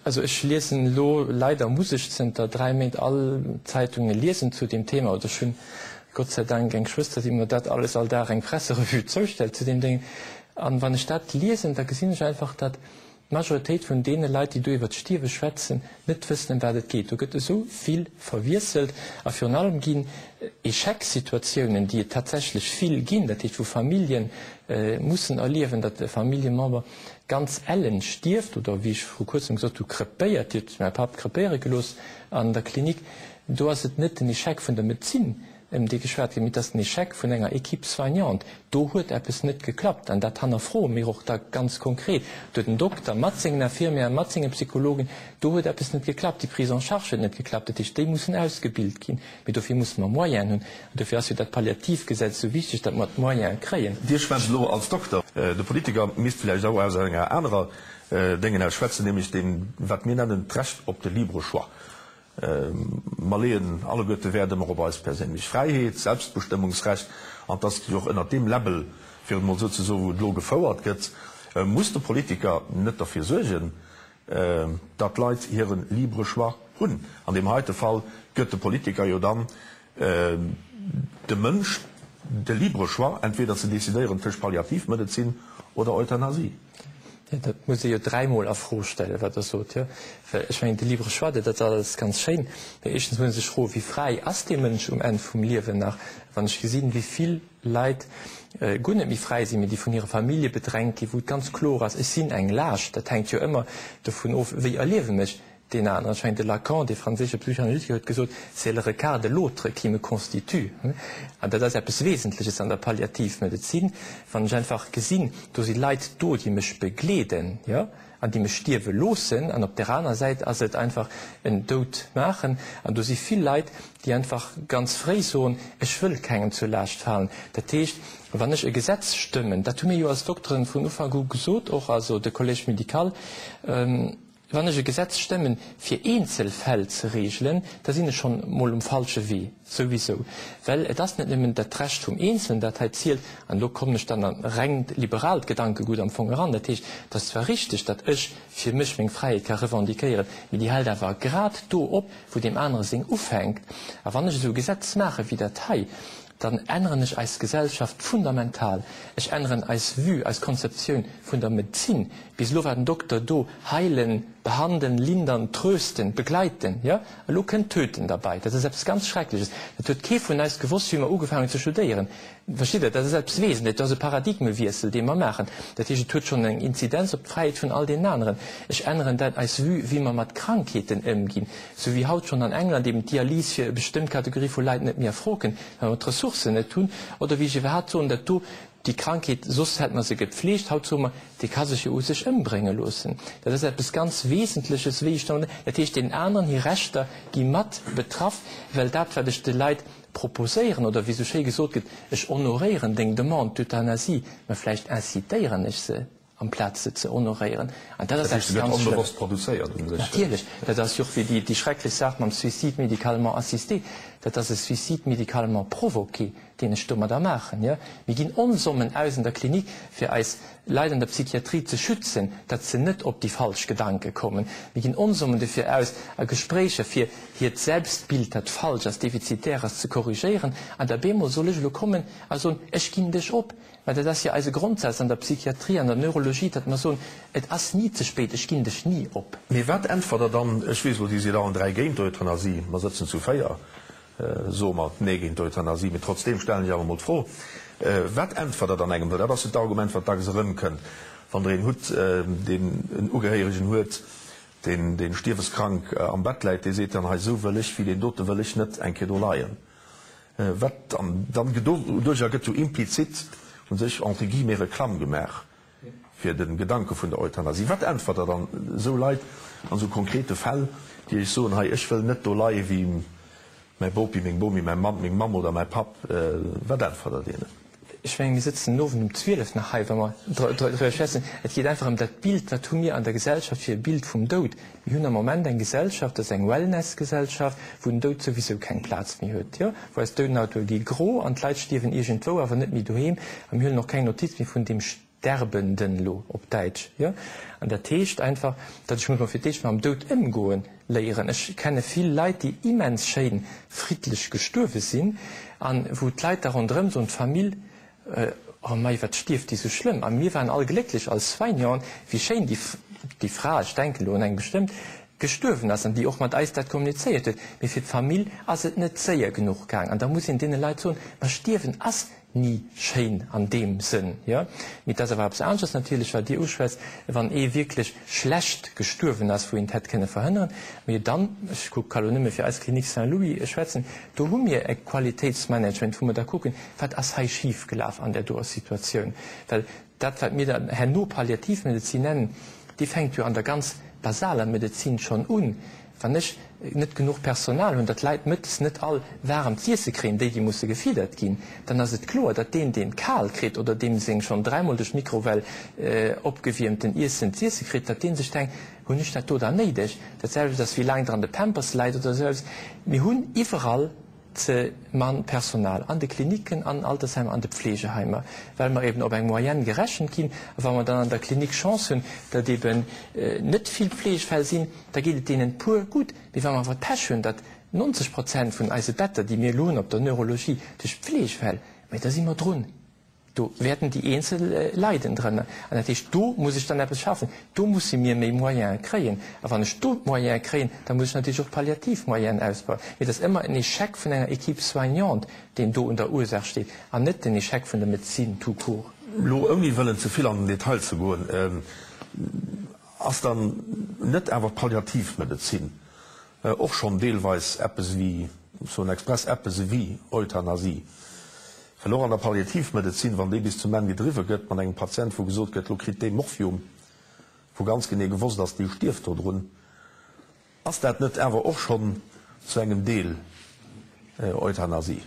Also ech liesen elo, leider muss ech zënter 3 Méint all Zeitunge liesen zu deem Thema, oder ech hunn Gott sei Dank eng Schwëster, déi mer dat alles all Dag eng Presserevue zoustellt zu deem Déng. An wann ech dat liesen, da gesinn ech einfach, datt d'Majoritéit vun deene Leit, déi do iwwert d'Stierwe schwätzen, net wëssen, ëm wat et geet. Do gëtt esou vill verwiesselt a virun allem ginn Échec-Situatiounen, déi et tatsächlech vill ginn, dat heescht wou Famillje mussen erliewen, datt e Familljemember ganz ellen stierft oder, wéi ech vru kuerzem gesot hu, krepéiert, Dir hutt mäi Papp krepéiere gelooss an der Klinik, do ass et net den Échec vun der Medezin, ëm dee geschwat gëtt, mee et ass den Échec vun enger Équipe soignante. Do huet eppes net geklappt an dat hannerfroe mir och da ganz konkret. Do huet den Dokter mat sengen Infirmieren, mat senge Psychologen, do huet eppes net geklappt, déi Prise en charge huet net geklappt. Dat heescht, déi mussen ausgebilt ginn. Mee dofir musse mer Moyenen hunn. An dofir ass jo dat Palliativgesetz esou wichteg, datt mer d'Moyene kréien. Dir schwätzt elo als Dokter. De Politiker misst vläicht och aus enger anerer Déngen aus schwätzen, nämlech deem, wat mir nennen d'Recht op de libre choix. Mer leeën alleguerte Wäert ëmmer op eis perséinlech Fräiheet, Selbstbestëmmungsrecht, an et ass jo och ënnert deem Läbbel, fir et emol esou ze soen, wou et elo gefouert gëtt, muss de Politiker net derfir suergen, datt d'Leit hire libre choix hunn. An deem heite Fall gëtt de Politiker jo dann dem Mënsch de libre choix, entweder ze decidéieren tëscht Palliativmedezin oder Euthanasie. Jo, dat muss ee jo dräimol a Fro stellen, wat Der sot. Jo, well ech mengen, de libre choix, dat ass alles ganz schéin, mä éischtens muss ee sech froen, Wéi fräi ass dee Mënsch um Enn vum Liewen nach? Wann ech gesinn, wéi vill Leit guer net méi fräi sinn, mee déi vun hire Famillje bedrängt ginn, wou et ganz kloer ass, ech sinn eng Laascht, dat hänkt jo ëmmer dovun of, wéi erliewe mech deen aneren. Ech mengen, de Lacan, dee franséische Psychanalytiker, huet gesot, C'est le regard de l'autre qui me constitue. An dat ass eppes Wesentleches an der Palliativmedezin, wann ech einfach gesinn, do si Leit do, déi mech begleeden, jo, an déi mech stierwe loossen, an op där aner Säit ass et einfach en Doud maachen. An do si vill Leit, déi einfach ganz fréi soen, ech wëll kengem zur Laascht falen. Dat heescht, wann ech e Gesetz stëmmen, dat hu mir jo als Dokteren vun Ufank u gesot, och also de Collège médical, wann ech e Gesetz stëmmen, fir eenzel Fäll ze regelen, da sinn ech schonn mol um falsche Wee souwisou, well et ass net nëmmen dat Recht vum Eenzelen, dat hei zielt, an do kommen ech dann an rengt liberaalt Gedankegut am Fong eran, dat heescht, et ass zwar richteg, datt ech fir mech meng Fräiheet ka revendiquéieren, mee déi hält awer grad do op, wou deem anere seng ufänkt. A wann ech esou e Gesetz maache wéi dat hei, dann änneren ech eis Gesellschaft fundamental. Ech änneren eis Vue, eis Konzeptioun vun der Medezin. Bis elo war den Dokter do, heilen, behandeln, lindern, trösten, begleiten, jo. Elo kënnt töten derbei. Dat ass eppes ganz Schreckleches. Dat huet kee vun eis gewosst, wéi mer ugefaangen hunn ze studéieren. Verstitt Der? Dat ass eppes Wesentlech, dat ass e Paradigmewiessel, dee mer maachen. Dat heescht, et huet schonn eng Inzidenz op d'Fräiheet vun all deenen aneren. Ech änneren dat eis Vue, wéi mer mat Krankheeten ëmginn, sou wéi haut schonn an England eben d'Dialys fir e bestëmmt Kategorie vu Leit net méi a Fro kënnt, well mer d'Ressourcen net hunn. Oder wéi ech iwwerhaapt soen, dat do, déi Krankheet, soss hätt mer se gepflegt, haut soe mer, dee ka sech jo u sech ëmbrénge loossen. Dat ass eppes ganz Wesentleches, wéi ech dann, dat heescht, deenen aneren hir Rechter gi mat betraff, well dat, wat ech de Leit proposéieren, oder wéi sou schéi gesot gëtt, ech honoréieren deng Demande d'euthanasie, mä vläicht incitéieren ech se, amplaz se ze honoréieren. An dat ass eppes ganz Schlëmmes. Natierlech, dat ass jo och wéi déi schrecklech Saach mam Suicide médicalement assisté, dat ass e Suicide médicalement provoqué, deen ech domadder maachen. Jo, mir ginn Onsommen aus an der Klinik, fir eis Leit an der Psychiatrie ze schützen, datt se net op déi falsch Gedanke kommen. Mir ginn Onsommen dofir aus a Gespréicher, fir hiert Selbstbild, dat falsch ass, defizitär ass, ze korrigéieren. An da bemol soll ech elo kommen a soen, ech ginn dech op. Mä dat ass jo eise Grondsaz an der Psychiatrie, an der Neurologie, datt mer soen, et ass ni ze spéit, ech ginn dech ni op. Mee wat äntwert Der dann, ech weess elo, Dir sidd allen 3 géint d'Euthanasie, mer sëtzen zu 4, soe mer Nee géint d'Euthanasie, mee trotzdeem stellen ech awer emol d'Fro, Wat äntwert Der dann engem, well dat ass jo d'Argument, wat dacks erëmkënnt, wann Der een hutt, deen en Ugehéieregen huet, deen, deen stierweskrank am Bett läit, dee seet dann, hei esou wëll ech, wéi deen dote wëll ech net eng Kéier do leien. Wat dann, dann gëtt doduercher gëtt jo implizit u sech entre guillemets Reklamm gemaach fir de Gedanke vun der Euthanasie. Wat äntwert Der dann esou Leit an esou konkrete Fäll, déi Iech soen, hei ech wëll net do leie wéi mäi Bopi, meng Bomi, mäi Mann, meng Mamm oder mäi Papp? Wat äntwert Der deenen? Ech mengen, mir sëtzen den Owend um 12 nach hei, wa mer driwwer schwätzen. Et geet einfach ëm dat Bild, Wat hu mir an der Gesellschaft fir e Bild vum Doud? Mir hunn am Moment eng Gesellschaft, dat ass eng Wellness-Gesellschaft, wou den Doud souwisou keng Plaz méi huet, jo, wou eis Doudenautoe gi gro an d'Leit stierwen iergendwou, awer net méi doheem. A mir huelen och keng Notiz méi vun deem. Sterbenden elo op Däitsch, jo. An dat heescht einfach, datt ech muss mol fir d'éischt mam Doud ëmgoen léieren. Ech kenne vill Leit, déi immens schéin friddlech gestuerwe sinn an wou d'Leit da ronderëm soen, d'Famill, Oh mei, wat stierft déi sou schlëmm. A mir waren all glécklech als Soignanten, wéi schéin déi, déi Fra, ech denken elo un eng bestëmmt, gestuerwen ass an déi och mat eis dat kommunizéiert huet. Mee fir d'Famill ass et net séier genuch gaang. An da muss een deene Leit soen, Ma stierwen ass ni schéin an deem Sënn, jo. Mee et ass awer eppes aneschters natierlech, wat Dir uschwätzt, wann ee wierklech schlecht gestuerwen ass, wou een et hätt kënne verhënneren. Mee dann, ech kuck, ka lo nëmme fir eis Clinique Saint-Louis schwätzen, do hu mir e Qualitéitsmanagement, wou mer da kucken, wat ass hei schifgelaf an där doer Situatioun. Well dat, wat mir dann herno Palliativmedezin nennen, déi fänkt jo an der ganz basaler Medezin schonn un. Wann ech net genuch Personal hunn, datt d'Leit mëttes net all waarem z'iesse kréien, déi, déi musse gefiddert ginn, dann ass et kloer, datt deen, deen kal kritt oder deem seng schonn dräimol duerch d'Mikrowell opgewiermten Iessen z'iesse kritt, datt dee sech denkt, Hunn ech dat do dann néideg? Dat selwecht ass, wéi laang dran de Pampers läit oder esou eppes. Mir hunn iwwerall ze mann Personal, an de Klinicken, an den Altersheimer, an de Pflegeheimer, well mer eben op eng Moyenne gerechent ginn. A wa mer dann an der Klinik Chance hunn, datt eben net vill Pflegefäll sinn, da geet et deenen puer gutt. Mee wa mer awer d'Pech hunn, datt 90 Prozent vun eise Better, déi mir elo hunn op der Neurologie, duerch Pflegefäll, mä da si mer drun. Do wäerten déi eenzel leiden drënner. An dat heescht, do muss ech dann eppes schafen. Do musse mir méi Moyene kréien. A wann ech do d'Moyene kréien, da muss ech natierlech och d'Palliativmoyenen ausbauen. Mee et ass ëmmer en Échec vun enger Équipe soignante, deen do un der Ursaach steet, an net den Échec vun der Medezin tout court. Elo ouni wëllen ze vill an den Detail ze goen, ass dann net awer d'Palliativmedezin och schonn deelweis eppes ewéi, ech soen express eppes ewéi Euthanasie? Well och an der Palliativmedezin, wann déi bis zum Enn gedriwwe gëtt, mat engem Patient, wou gesot gëtt, lo kritt dee Morphium, wou ganz genee gewosst ass, dee stierft dodrun, ass dat net awer och schonn zu engem Deel Euthanasie?